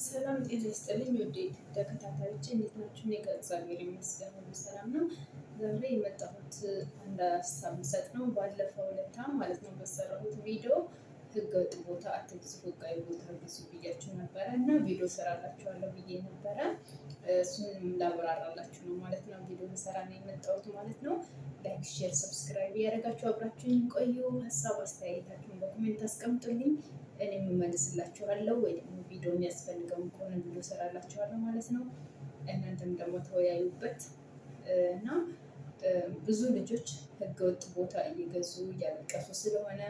ሰላም ጤና ይስጥልኝ ውድ ተከታታዮች እንዴት ናችሁ? እኔ ጋር እግዚአብሔር ይመስገን ሁሉ ሰላም ነው። ዛሬ የመጣሁት አንድ ሀሳብ ልሰጥ ነው። ባለፈው ዕለት ማለት ነው በሰራሁት ቪዲዮ ህገወጥ ቦታ አትግዙ፣ ህጋዊ ቦታ ግዙ ብያችሁ ነበረ እና ቪዲዮ ሰራላችኋለሁ ብዬ ነበረ። እሱን ላብራራላችሁ ነው ማለት ነው። ቪዲዮ ልሰራ ነው የመጣሁት ማለት ነው። Like፣ share፣ subscribe እያደረጋችሁ አብራችሁኝ ቆዩ። ሀሳብ አስተያየታችሁን በ comment አስቀምጡልኝ፣ እኔም እመልስላችኋለሁ ወይ ደግሞ ቪዲዮ የሚያስፈልገውን ከሆነ ቪዲዮ ሰራላችኋለሁ ማለት ነው። እናንተም ደግሞ ተወያዩበት እና ብዙ ልጆች ህገወጥ ቦታ እየገዙ እያለቀሱ ስለሆነ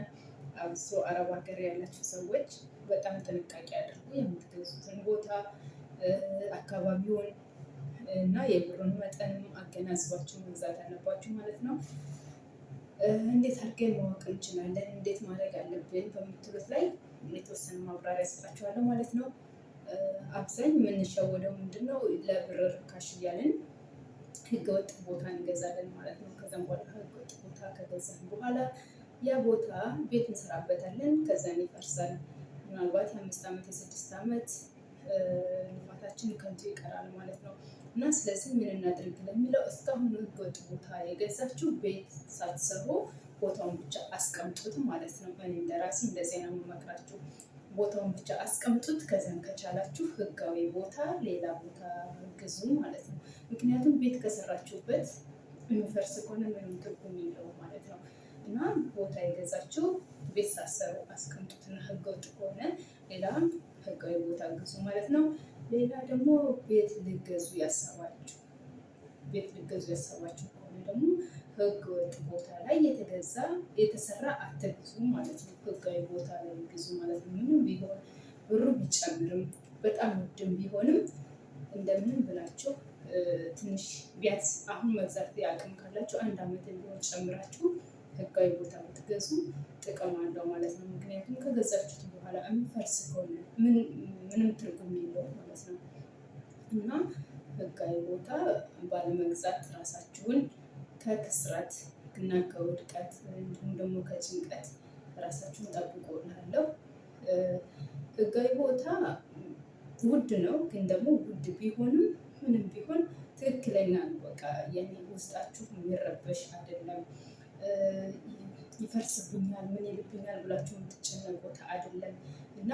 አብሶ አረብ ሀገር ያላችሁ ሰዎች በጣም ጥንቃቄ አድርጉ። የምትገዙትን ቦታ አካባቢውን እና የብሩን መጠንም አገናዝባችሁ መግዛት አለባችሁ ማለት ነው። እንዴት አድርገን ማወቅ እንችላለን፣ እንዴት ማድረግ አለብን በምትሉት ላይ የተወሰነ ማብራሪያ ሰጣችኋለሁ ማለት ነው። አብዛኝ የምንሸወደው ምንድነው ለብር ርካሽ እያልን ህገወጥ ቦታ እንገዛለን ማለት ነው። ከዛም በኋላ ህገወጥ ቦታ ከገዛን በኋላ ያ ቦታ ቤት እንሰራበታለን፣ ከዛን ይፈርሳል። ምናልባት የ5 ዓመት የ6 ዓመት ልፋታችን ከንቱ ይቀራል ማለት ነው። እና ስለዚህ ምን እናድርግ ለሚለው እስካሁን ህገወጥ ቦታ የገዛችሁ ቤት ሳትሰሩ ቦታውን ብቻ አስቀምጡት ማለት ነው። እኔ እንደራሴ እንደዚህ ነው የምመክራችሁ። ቦታውን ብቻ አስቀምጡት። ከዚያም ከቻላችሁ ህጋዊ ቦታ ሌላ ቦታ ግዙ ማለት ነው። ምክንያቱም ቤት ከሰራችሁበት የሚፈርስ ከሆነ ምንም ትርጉም የለውም ማለት ነው። እና ቦታ የገዛችሁ ቤት ሳትሰሩ አስቀምጡትና ህገወጥ ከሆነ ሌላ ህጋዊ ቦታ ግዙ ማለት ነው። ሌላ ደግሞ ቤት ልገዙ ያሰባችሁ ከሆነ ደግሞ ህገወጥ ቦታ ላይ የተገዛ የተሰራ አትግዙ ማለት ነው። ህጋዊ ቦታ ላይ ግዙ ማለት ነው። ምንም ቢሆን ብሩ ቢጨምርም በጣም ውድም ቢሆንም እንደምንም ብላችሁ ትንሽ ቢያንስ አሁን መግዛት አቅም ካላችሁ አንድ ዓመት ቢሆን ጨምራችሁ ህጋዊ ቦታ ብትገዙ ጥቅም አለው ማለት ነው። ምክንያቱም ከገዛችሁት በኋላ የሚፈርስ ከሆነ ምንም ትርጉም የለውም ማለት ነው። እና ህጋዊ ቦታ ባለመግዛት ራሳችሁን ከክስረት እና ከውድቀት እንዲሁም ደግሞ ከጭንቀት ራሳችሁን ጠብቁ እላለሁ። ህጋዊ ቦታ ውድ ነው፣ ግን ደግሞ ውድ ቢሆንም ምንም ቢሆን ትክክለኛ ነው። በቃ የኔ ውስጣችሁ የሚረበሽ አይደለም። ይፈርስብኛል፣ ምን ይልብኛል ብላችሁ የምትጨነቁት አይደለም። እና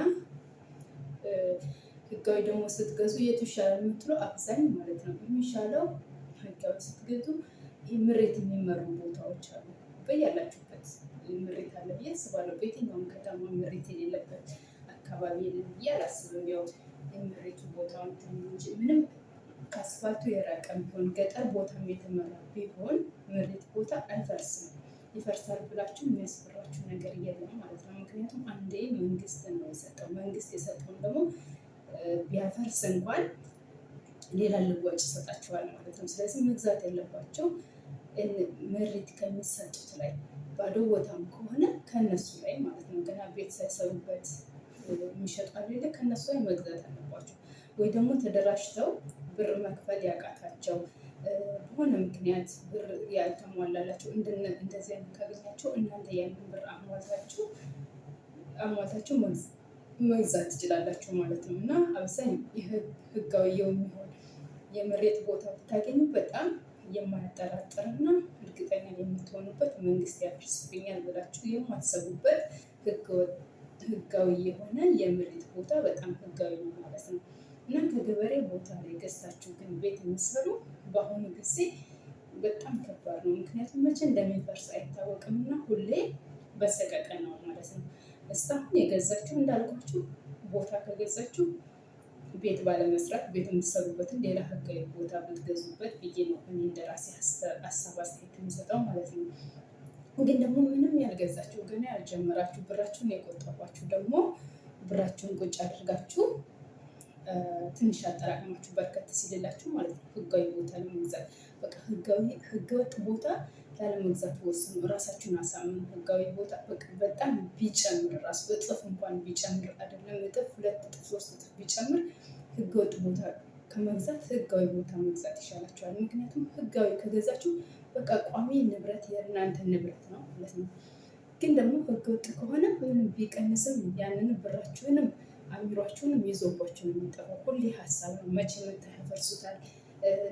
ህጋዊ ደግሞ ስትገዙ የቱ ይሻላል የምትለው አብዛኝ ማለት ነው የሚሻለው ህጋዊ ስትገዙ ይህ ምሬት የሚመሩ ቦታዎች አሉ። በያላችሁበት ምሬት አለ ብዬ አስባለሁ። በየትኛውም ከተማ ምሬት የሌለበት አካባቢ የለም ብዬ አላስብም። ያው የምሬቱ ቦታ እንጂ ምንም ከአስፋልቱ የራቀ ቢሆን ገጠር ቦታም የተመራ ቢሆን ምሬት ቦታ አይፈርስም። ይፈርሳል ብላችሁ የሚያስፈራችሁ ነገር የለም ማለት ነው። ምክንያቱም አንዴ መንግስት ነው የሰጠው። መንግስት የሰጠውን ደግሞ ቢያፈርስ እንኳን ሌላ ልዋጭ ይሰጣችኋል ማለት ነው። ስለዚህ መግዛት ያለባቸው ምሪት ከሚሰጡት ላይ ባዶ ቦታም ከሆነ ከነሱ ላይ ማለት ነው። ገና ቤት ሳይሰሩበት የሚሸጡ አለ፣ ከነሱ ላይ መግዛት አለባቸው። ወይ ደግሞ ተደራጅተው ብር መክፈል ያቃታቸው በሆነ ምክንያት ብር ያልተሟላላቸው እንደዚህ አይነት ካገኛቸው እናንተ ያንን ብር አሟልታችሁ መግዛት ትችላላችሁ ማለት ነው። እና አብዛኛው ህጋዊ የሚሆን የመሬት ቦታ ብታገኙ በጣም የማያጠራጥርና እርግጠኛ የምትሆኑበት መንግስት ያፈርስብኛል ብላችሁ የማትሰጉበት ህጋዊ የሆነ የመሬት ቦታ በጣም ህጋዊ ነው ማለት ነው። እና ከገበሬ ቦታ ላይ ገዝታችሁ ግን ቤት የምትሰሩ በአሁኑ ጊዜ በጣም ከባድ ነው። ምክንያቱም መቼ እንደሚፈርስ አይታወቅም እና ሁሌ በሰቀቀን ነው ማለት ነው። እስካሁን የገዛችሁ እንዳልኳችሁ ቦታ ከገዛችሁ ቤት ባለመስራት ቤት የምትሰሩበትን ሌላ ህጋዊ ቦታ ብትገዙበት ብዬ ነው እኔ እንደራሴ ሀሳብ አስተያየት የምሰጠው ማለት ነው። ግን ደግሞ ምንም ያልገዛችሁ ገና ያልጀመራችሁ ብራችሁን የቆጠባችሁ ደግሞ ብራችሁን ቁጭ አድርጋችሁ ትንሽ አጠራቅማችሁ በርከት ሲልላችሁ ማለት ነው ህጋዊ ቦታ ለመግዛት በቃ ህጋዊ ህገወጥ ቦታ ላለመግዛት ወስኑ። ራሳችሁን አሳምኑ። ህጋዊ ቦታ በቃ በጣም ቢጨምር ራሱ እጥፍ እንኳን ቢጨምር አይደለም እጥፍ 2 እጥፍ 3 እጥፍ ቢጨምር ህገወጥ ቦታ ከመግዛት ህጋዊ ቦታ መግዛት ይሻላችኋል። ምክንያቱም ህጋዊ ከገዛችሁ በቃ ቋሚ ንብረት የእናንተ ንብረት ነው ማለት ነው። ግን ደግሞ ህገወጥ ከሆነ ምንም ቢቀንስም ያንን ብራችሁንም አእምሯችሁንም ይዞባችሁ ነው የሚጠፋው። ሁሌ ሀሳብ ነው። መቼ መታ ያፈርሱታል፣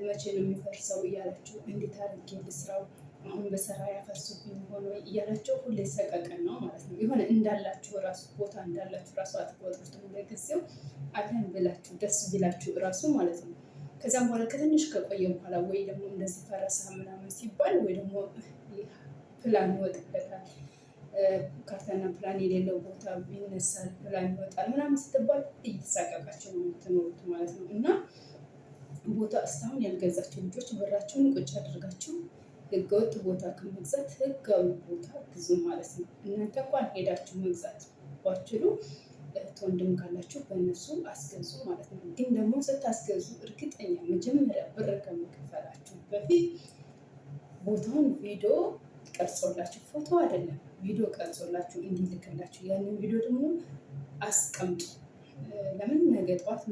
መቼ ነው የሚፈርሰው እያላችሁ እንዴት አድርጌ ልስራው፣ አሁን በሰራ ያፈርሱብኝ ሆኖ እያላቸው ሁሌ ሰቀቀን ነው ማለት ነው። የሆነ እንዳላችሁ ራሱ ቦታ እንዳላችሁ ራሱ አትቆጥሩትም። ለጊዜው አለን ብላችሁ ደስ ቢላችሁ እራሱ ማለት ነው። ከዚያም በኋላ ከትንሽ ከቆየ በኋላ ወይ ደግሞ እንደዚህ ፈረሳ ምናምን ሲባል ወይ ደግሞ ፕላን ይወጥበታል። ካርታና ፕላን የሌለው ቦታ ይነሳል፣ ፕላን ይወጣል ምናምን ስትባል እየተሳቀቃቸው ነው የምትኖሩት ማለት ነው። እና ቦታ እስካሁን ያልገዛቸው ልጆች ብራቸውን ቁጭ አድርጋችሁ ህገወጥ ቦታ ከመግዛት ህጋዊ ቦታ ግዙ ማለት ነው። እናንተ እንኳን ሄዳችሁ መግዛት ባችሉ እህት ወንድም ካላችሁ በእነሱ አስገዙ ማለት ነው። ግን ደግሞ ስታስገዙ እርግጠኛ መጀመሪያ ብር ከመከፈላችሁ በፊት ቦታውን ቪዲዮ ቀርጾላችሁ፣ ፎቶ አይደለም ቪዲዮ ቀርጾላችሁ እንዲልክላችሁ ያንን ቪዲዮ ደግሞ አስቀምጡ። ለምን ነገ ጠዋት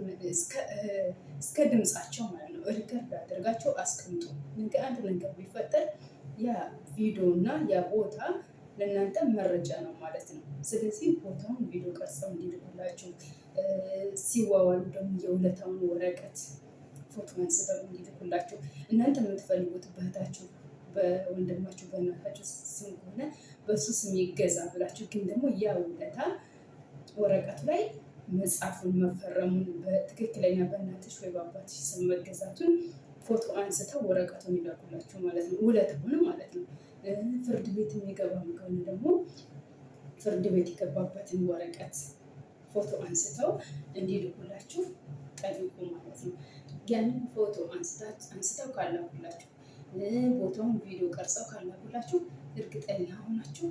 እስከ ድምፃቸው ማለት ነው record አድርጋቸው አስቀምጡ። ነገ አንድ ነገር ቢፈጠር ያ ቪዲዮ እና ያ ቦታ ለእናንተ መረጃ ነው ማለት ነው። ስለዚህ ቦታውን ቪዲዮ ቀርጸው እንዲልኩላችሁ፣ ሲዋዋሉ ደግሞ የውለታውን ወረቀት ፎቶ አንስተው እንዲልኩላችሁ እናንተ የምትፈልጉት በእህታችሁ በወንድማችሁ በእናታችሁ ስም ከሆነ በሱ ስም ይገዛ ብላችሁ ግን ደግሞ ያ ውለታ ወረቀቱ ላይ መጻፉን መፈረሙን በትክክለኛ በእናትሽ ወይ በአባትሽ ስም መገዛቱን ፎቶ አንስተው ወረቀቱን ይላኩላችሁ ማለት ነው። ውለታውን ማለት ነው። ፍርድ ቤት የሚገባም ከሆነ ደግሞ ፍርድ ቤት የገባበትን ወረቀት ፎቶ አንስተው እንዲልኩላችሁ ጠይቁ ማለት ነው። ያንን ፎቶ አንስተው ካላኩላችሁ፣ ቦታውን ቪዲዮ ቀርጸው ካላኩላችሁ እርግጠኛ ሆናችሁ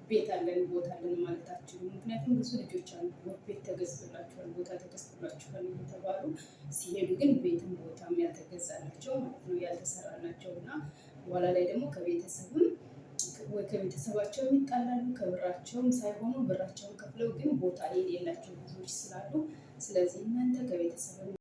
ቤት አለን ቦታ አለን ማለታችሁ። ምክንያቱም ብዙ ልጆች አሉ ቤት ተገዝቶላችኋል፣ ቦታ ተገዝቶላችኋል እየተባሉ ሲሄዱ ግን ቤትም ቦታም ያልተገዛላቸው ማለት ነው ያልተሰራላቸው እና በኋላ ላይ ደግሞ ከቤተሰብም ወይ ከቤተሰባቸውም ይጣላሉ ከብራቸውም ሳይሆኑ ብራቸውን ከፍለው ግን ቦታ የሌላቸው ብዙዎች ስላሉ፣ ስለዚህ እናንተ ከቤተሰብ